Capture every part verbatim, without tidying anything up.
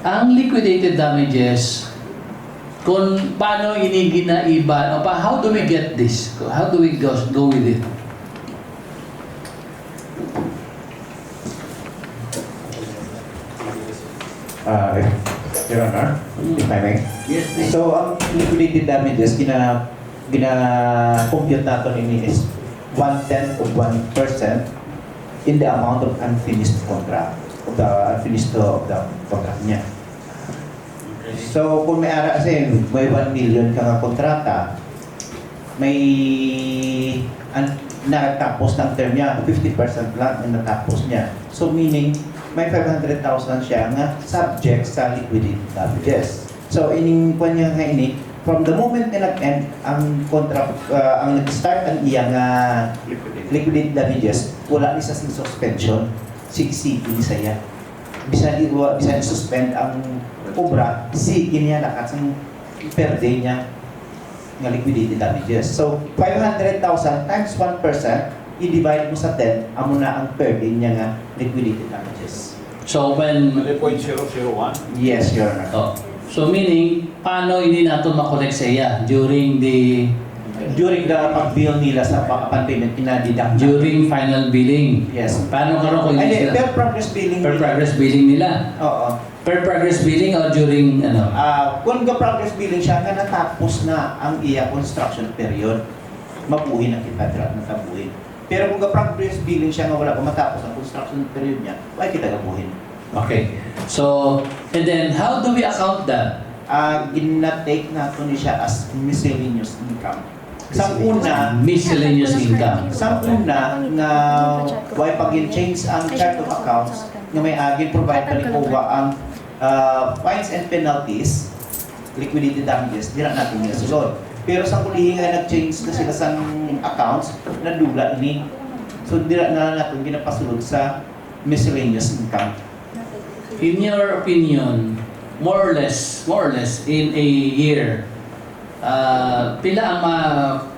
Ang liquidated damages, kung paano ini ginaiba, o pa, how do we get this? How do we go, go with it? Uh, Your Honor, if I may. Yes, please. So, ang liquidated damages, gina, gina-compute nato nini is one-tenth of one percent in the amount of unfinished contract, of the unfinished, uh, of the contract niya. So, kung may ara, say, may one million ka nga kontrata, may, an, natapos na ang term niya, fifty percent lang ang natapos niya. So, meaning, may five hundred thousand siya nga subject sa liquidated damages. So, ining kwan niya nga ini, from the moment nga nag-end ang contract, uh, ang nag-start ang iya nga liquidated damages, wala ni sa sing suspension, sigsigi ni saya. Bisan i-, wa-, bisan i-suspend ang obra, sige niya lakat sang per day niya nga liquidated damages. So, five hundred thousand times one percent, i-divide mo sa ten, amo na ang per day niya nga liquidated damages. So, when, Ano yung point zero zero one? Yes, Your Honor. Oh. So, meaning, paano ini nato makollect sa iya during the During the pag-bill nila sa pa- upon payment, ina-deduct. during final billing? Yes. Paano karon kung Ay, hindi di, sila? per progress billing. Per progress billing nila. Oo. Per progress billing or during ano? Ah, kung ga progress billing siya nga natapos na ang iya construction period, mabuhi na kita dira, natabuhi. Pero kung ga progress billing siya nga wala pa matapos ang construction period niya, wala kita gabuhin. Okay. So, and then how do we account that? Ah, gina-take nato ni siya as miscellaneous income. Sa una, Miscellaneous income. Sa una nga way pa gin-change ang chart of accounts nga may agi provide pa ni COA ang ah, fines and penalties, liquidated damages, dira natin niya sulod. Pero sa kulihi nga nag-change na sila sang accounts, nadula ini. So dira na natin ginapasulod sa miscellaneous income. In your opinion, more or less, more or less in a year, ah, pila ang ma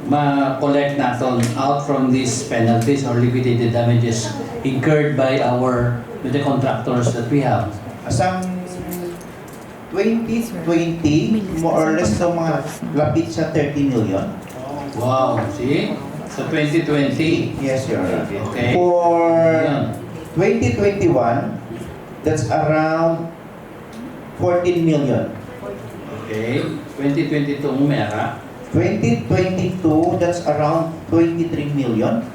ma-collect naton out from these penalties or liquidated damages incurred by our, with the contractors that we have? Sang twenty twenty, more or less, sa mga lapit sa thirty million. Wow, see? So twenty twenty. Yes, Your Honor. Okay. For Yun. twenty twenty-one, that's around fourteen million. Okay. Twenty twenty-two mo may ara. Twenty twenty-two, that's around twenty-three million.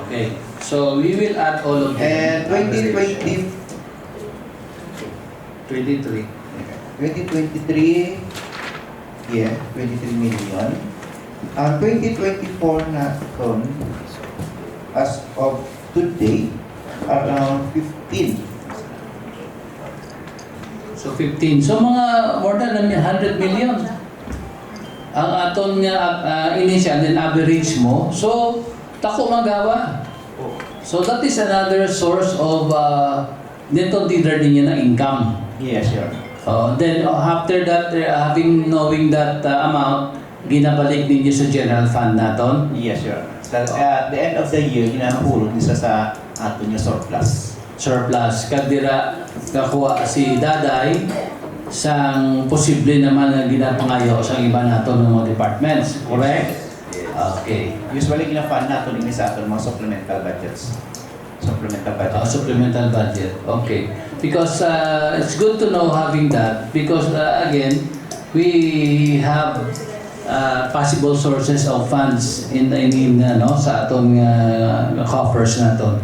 Okay. So we will add all of them. And twenty twenty, Twenty-three. twenty twenty-three, yeah, twenty-three million. Ang twenty twenty-four naton, as of today, around fifteen. So fifteen. So mga more than a hundred million ang aton nga ah, initial, then average mo. So tako magawa. So that is another source of uh, dito leader ninyo na income. Yes, sir. Oh, then uh, after that, uh, having knowing that uh, amount, ginabalik ninyo sa general fund naton. Yes, sir. Sa, at the end of the year, ginahulog ni sa, sa aton nga surplus. Surplus. Kag dira kakuha si Daday sang posible naman nga ginapangayo sang iba naton nga mga departments. Correct? Okay. Usually, gina-fund naton ini sa aton mga supplemental budgets. Supplemental budget. Uh, supplemental budget. Okay. Because uh, it's good to know having that because uh, again, we have uh, possible sources of funds in in, in ano, sa aton nga coffers naton.